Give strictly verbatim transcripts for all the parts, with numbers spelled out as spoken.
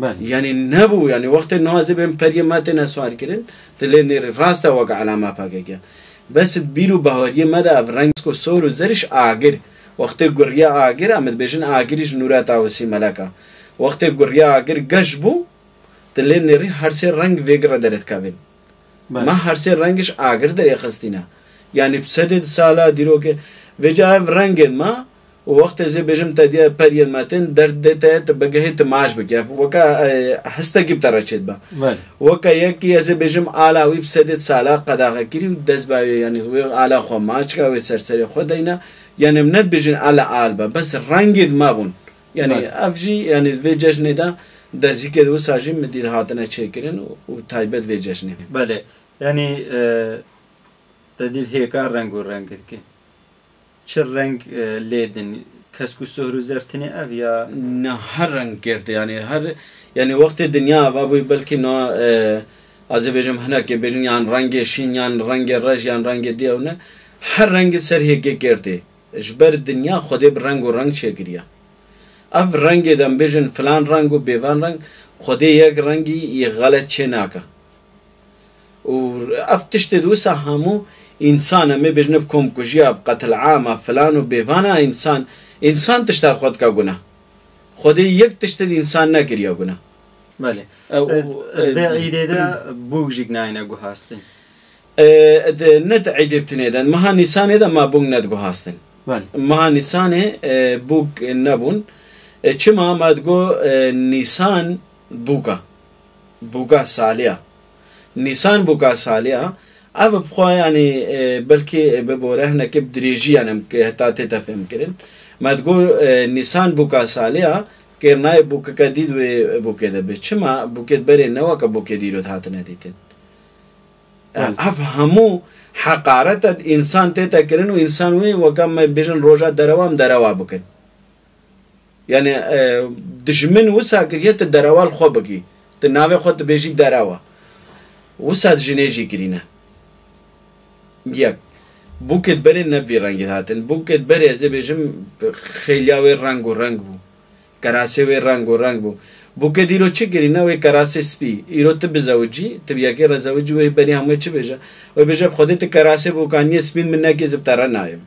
Belê. Yanî nebû, yanî wextê niha zê bên periyê me têne swar kirin, di lê nêrî rast e weke elama P K K. Bes di bîr û baweriyê me de ev reng ku sor û zeriş agir. Wextê guriya agir, em dibêjin agirî ji nûra tawusî melek a. Wextê guriya agir geş bû, di lê nêrî her sê reng vê gire derdikevin. Belê. Me her sê rengî ji agir derê xistîne. Yanî bi sedê di sala dîrokê vêca ev rengên me û wextê zê bêjim te diye periyên me tên derd dê te, tu bigihê tu maç bikî. Ev weke, e, histekî bi te re çêdibe. Belê. Weke yekî ez ê bêjim ala wî bi sedê di sala qedaxekirî û dest be wê, yanî wê ala xwe maç ka, wê ser serê xwe deyne. Yanî em nedibêjin ala al be. Bes rengê di me bûn. Yanî Belê. Ev jî, yanî vê cejnê de dezîkê de wisa jî min dît hatine çêkirin û, û taybet vê cejnê. Belê. Yanî, e, te dît hêka reng û reng dike. Çi reng, e, lê din? Kesk û sohr û zer tinê ev ya? Na, her reng kêrtê, yanî her, yanî wextê dinya ava bûyî belkî na, e, ez ê bêjim hinekê bêjin yan rengê şîn, yan rengê rej, yan rengê dî ew ne. Her rengê ser hêkê kêrtê. Ji ber dinya Xwedê bi reng û reng çêkiriye. Ev rengê de em bêjin filan reng û bêvan reng, Xwedê yek rengî yê xelet çê nake. Û ev tiştê di wisa hemû însan, em ê bêjin bi komkujiya, bi qetilama, filan û bêvana însan, însan tişta xwe dike guna. Xwedê yek tiştê di însan nekiriye guna. Belê. E, û, E, e, vê îdê de bûk jî nayne guhastin. E, de, ne di îdê bi tinê de. Meha Nîsanê de ma bûk nediguhastin. Belê. Meha Nîsanê, e, bûk nebûn. E, çima ma digo, e, Nîsan bûka. Bûka salê ya. Nîsan bûka salê ya. Ev bi xwe, yanî, e, belkî, e, bibore hinekê bi dirêjî, yanî, em ke heta tête fêmkirin. Me digo, e, Nîsan bûka salê ya, kêr nayê bûkeke dî di wê bûkê de be. Çima? Bûkê di berê ne weke bûkê dîro dihatine dîtin. Belê. Ev hemû heqaret e, însan tête kirin û însan wê weke me bêjin roja derewa em derewa bikin. Yanî, e, dijmin wisa kiriye tu derewa li xwe bikî. Tu navê xwe tu bêjî derewa. Wisa di jinê jî kirîne. Yek. Bûkê di berê ne bi vî rengî hatin. Bûkê di berê ez ê bêjim xêliya wê reng û reng bû. Kerasê wê reng û reng bû. Bûkê dîro çi kirîne wê kerasê spî. Îro tu bizewicî, tu bi yekê re zewicî wê berî hemû çi bêje? Wê bêje bi Xwedê tu kerasê bûkaniyê spîn min nekê ez bi te re nayêm.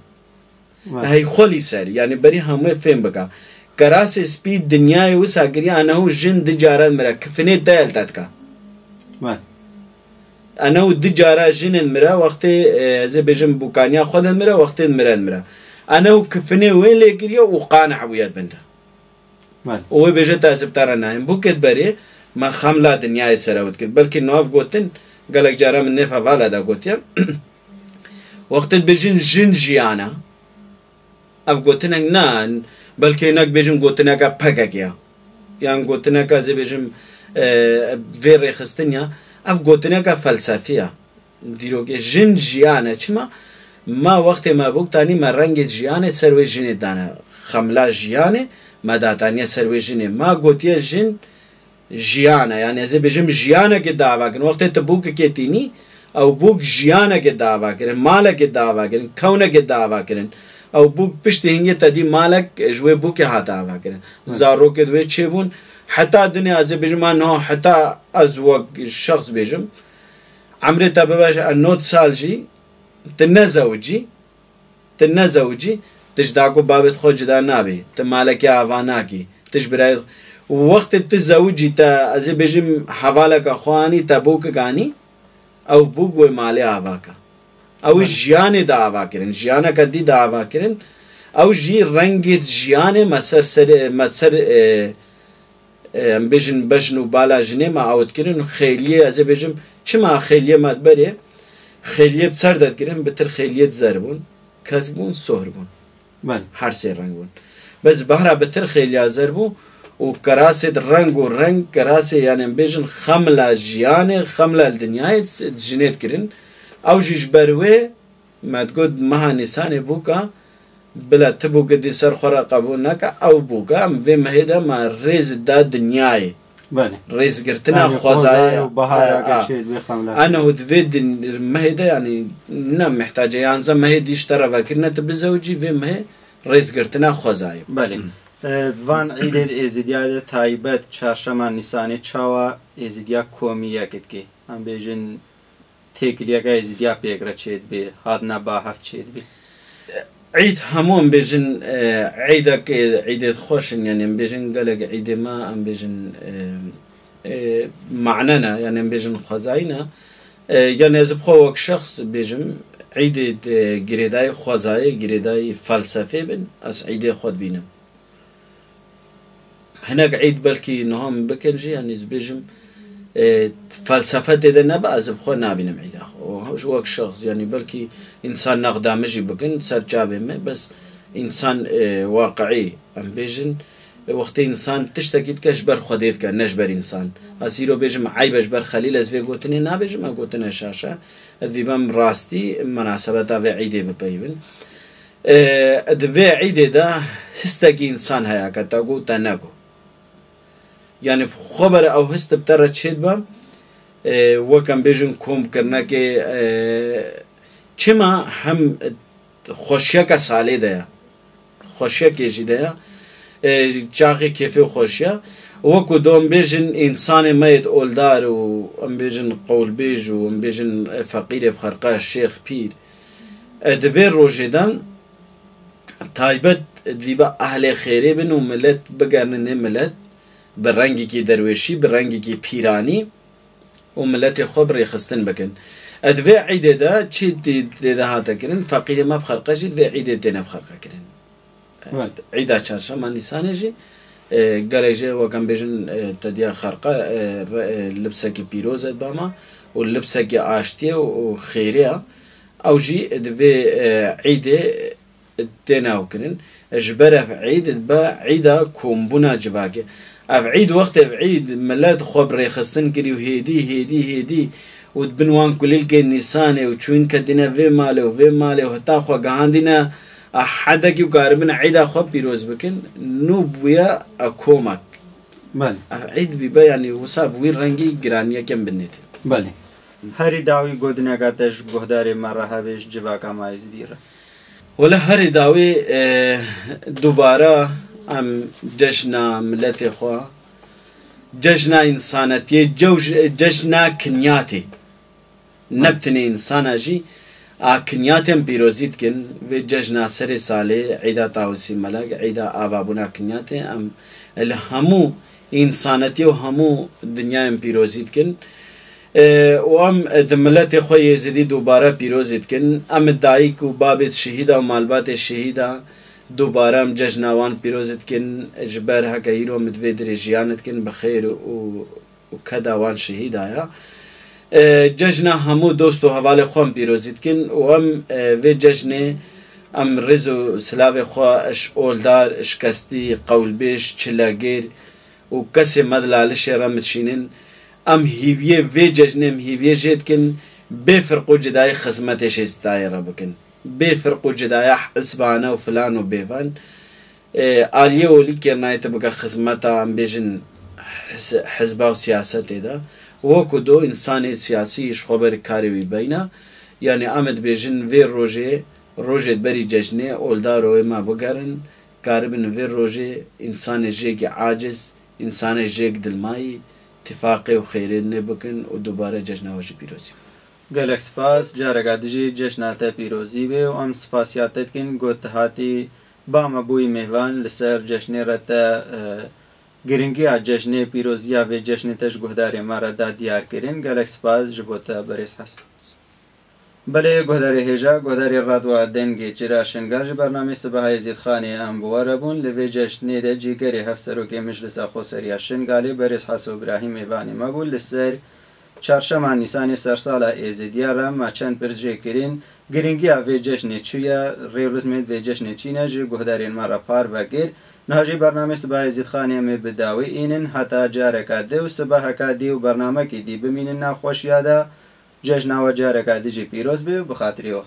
Vay. Hey xwelî ser, yanî berî hemû fêm bika. Kerasê spî dinyayê wisa kiriye, eneho jin di cara mire, kifinê te el te dika. Vay. Eneho di cara jinên mire, wextê, e, ez ê bêjim bûkaniya xwe de mire, wextê mire mire. Eneho kifinê wê lê kiriye û qaneh bûye bin de. Belê. Û wê bêje te ez bi te re nayêm. Bûkê di berê me xemla dinyayê ser ew dikir. Belkî nav gotin, gelek cara min nêv hevala de gotiye. Wextê dibêjin jin jiyan e, ev gotinek ne, belkî hinek bêjin gotineke P K K ya. Yan gotineke ez ê bêjim, e, vê rêxistin ya. Ev gotineke felsefî ya. Dîrokê jin jiyan e. Çima? Ma wextê me bûk tanî me rengê jiyanê ser wê jinê dane. Xemla jiyanê me dataniye ser wê jinê. Ma gotiye jin jiyan e. Yanî ez ê bêjim jiyanekê dava kirin. Wextê tu bûkekê tînî, ew bûk jiyanekê dava kirin, malekê dava kirin, kewnekê dava kirin. Ew bûk piştî hingê te dî malek ji wê bûkê hate ava kirin. Hı. Zarokê di wê çêbûn. Heta dinê ez ê bêjim, ha niha heta ez wek şexs bêjim, emrê te bibe nod sal jî, tu nezewicî, tu nezewicî, tu ji dako babê xwe cida nabî, tu malekê ava nakî, tu ji birayê, û wextê tu zewicî, te, ez ê bêjim, hevaleke xwe anî, te bûkek anî, ew bûk wê malê ava ke. Ew ê Belê. Jiyanê de ava kirin, jiyaneke dî de ava kirin, ew jî rengê jiyanê me ser serê, me ser, e, e, em bêjin bejn û bala jinê me awit kirin û xêliyê, ez ê bêjim, çima xêliyê me di berê, xêliyê bi ser de dikirin, bitir xêliyê di zer bûn, kesk bûn, sohr bûn. Belê. Her sê reng bûn. Bes behra bitir xêliya zer bû û kerasê di reng û reng, kerasê, yanî em bêjin xemla jiyanê, xemla li dinyayê di, di jinê dikirin. Ew jî ji ber wê, me digot meha Nîsanê bûka, bila tu bûke dî ser xwe re qebûl neke, ew bûka, em vê mehê de me rêz da dinyayê. Belê. Rêzgirtina Yanî xwezayê xwezayê û bahara a, a. Geçê di vê xemla. Eneho di vê din, mehê de, yanî ne mihtacê yanze mehê dî ji te re vekirine, tu bizewicî vê mehê rêzgirtina xwezayê. Belê. Hı. Van îdê di Êzidiya de taybet çarşema Nîsanê çawa Êzidiya komî yek dike? Em bêjin têkiliyeke Êzidiya pêk re çêdibê, hatina ba hev çêdibê. Îd hemû em bêjin, e, îdek, e, îdê xweş in, yani em bêjin gelek îdê me, em bêjin, e, e, mane ne, yani em bêjin xwezayî ne. E, yani ez bi xwe wek şexs bêjim, îdê de girêdayî xwezayê, girêdayî felsefê bin, ez îdê xwe dibînim. Hinek îd belkî niha min bikin jî, yanî ez bêjim, e, felsefe tê de nebe, ez bi xwe nabînim îda. Û ji wek şexs, yanî belkî însan nexda min jî bikin ser çavê me, bes însan, e, waqiî, em bêjin, e, wextê însan tiştekî dike ji ber Xwedê dike, ne ji ber însan. Ez îro bêjim eyb e ji ber Xelîl, ez vê gotinê nabêjim, ev gotin e şaş e. Ez dibêm rastî minasebeta vê îdê bipeyivin. E, di vê îdê de histekî însan heye ke te got, te negot. Yani xwe ber ew hist bi te re çêdibe, e, wek em bêjin komkirinekê, e, çima hem xweşiyeke salê de ye, xweşiyekê jî de ye, e, çaxê kêfê û xweşiya. Wekî do em bêjin însanê me yê oldar û em bêjin qewlbêj û em bêjin, e, feqîrê bi xerqa, şêx, pîr. E, di vê rojê de taybet dîbe ehlê xêrê bin û milet bigernin nê milet bi rengekî derwêşî, bi rengekî pîranî û miletê xwe bi rêxistin bikin. E, di vê îdê de çi tê, tê de hate kirin, feqîrê me bi xerqa jî di vê îdê têne bi xerqa kirin. Evet. Îda çarşema Nîsanê jî, e, gelek jê wek em bêjin, e, te diya xerqa, e, re-, e, libsekî pîroz e dibama û libsekî aştiyê û, û xêrê ye. Ew jî di vê, e, îdê têne ew kirin. Ji ber ev îd dibe îda kombûna civakê. Ev îd, wextê ev îd milet xwe bi rêxistin kirî û hêdî, hêdî, hêdî û di bin wan kulîlkên Nîsanê û çûyîn ketîne vê malê û vê malê û heta xwe gihandîne a hedekî û karibin îda xwe pîroz bikin, nû bûye a komek. Belê. Ev îd vî be, yanî wisa bi wî rengî giraniyeke binê tê. Belê. Herî dawî gotineka te ji guhdarê me re hebe ji civaka me Êzidî re. Wele herî dawî, e, dubare em cejna miletê xwe, cejna însanetiyê, cewj-, cejna kinyatê. Ne bi tenê însana jî, a kinyatê em pîrozî dikin, vê cejna serê salê, Îda Tawusî Melek, Îda avabûna kinyatê, em li hemû însanetiyê û hemû dinyayê em pîrozî dikin. E, û em di miletê xwe Yêzidî dubare pîrozî dikin. Em dayik û babê şehîda û malbatê şehîda dubare em cejna wan pîrozî dikin. Ji ber heke îro em di vê dirê jiyan dikin, bi xêr û û keda wan şehîda ya. E, cejna hemû dost û hevalê xwe em pîrozî dikin û em, e, vê cejnê em rêz û silavê xwe ji oldar, şikestî, qewlbêj, çilegêr û kesê me di lalişê re em dişînin. Em hîviyê vê cejnê, em hîviyê jê dikin, bê firq û cidayî xizmetê şêstayê re bikin. Bê firq û cidaya hizbane û filan û bêvan. E, aliyê olî kêrnayê tu bike xizmeta, em bêjin, hiz-, hizba û siyasetê de. Wekû do însanê siyasî ji xwe ber karê wî beyna. Yanî em dibêjin vê rojê, rojê berî cejnê, oldaro wê me bigerin, karibin vê rojê însanê jêkî aciz, însanê jêk dilmayî, tifaqê û xêrê nê bikin û dubare cejna we jî pîrozî. Gelek spas, careka dijî cejna te pîrozî be û em spasiya te dikin, got tu hatî ba me bûyî mêvan li ser cejnê re te, e, giringiya cejnê, pîroziya vê cejnê te ji guhdarê me re da diyar kirin. Gelek spas ji bo te berêz Hesen. Belê guhdarê hêja, guhdarê Radwa Dengê Çira Şingal ji bernamê Sibaha Êzîdxanê em bi we re bûn. Li vê cejnê de cîgerê Hevserokê Meclisa Xweseriya Şingalê berêz Heso Îbrahîm mêvanê me bû. Li ser Çarşema Nîsanê sersala Êzidiya re me çend pirs jê kirin, giringiya vê cejnê çi ye, rêûrûsmên vê cejnê çi ne, ji guhdarên me re parve kir. Niha jî bernamê Siba Êzîdxanê em ê bi dawî înin, heta careka dî û sibaheka dî û bernamekî dî bimînin nav xweşiya de. Cejna we careka dî jî pîroz be û bi xatirê we.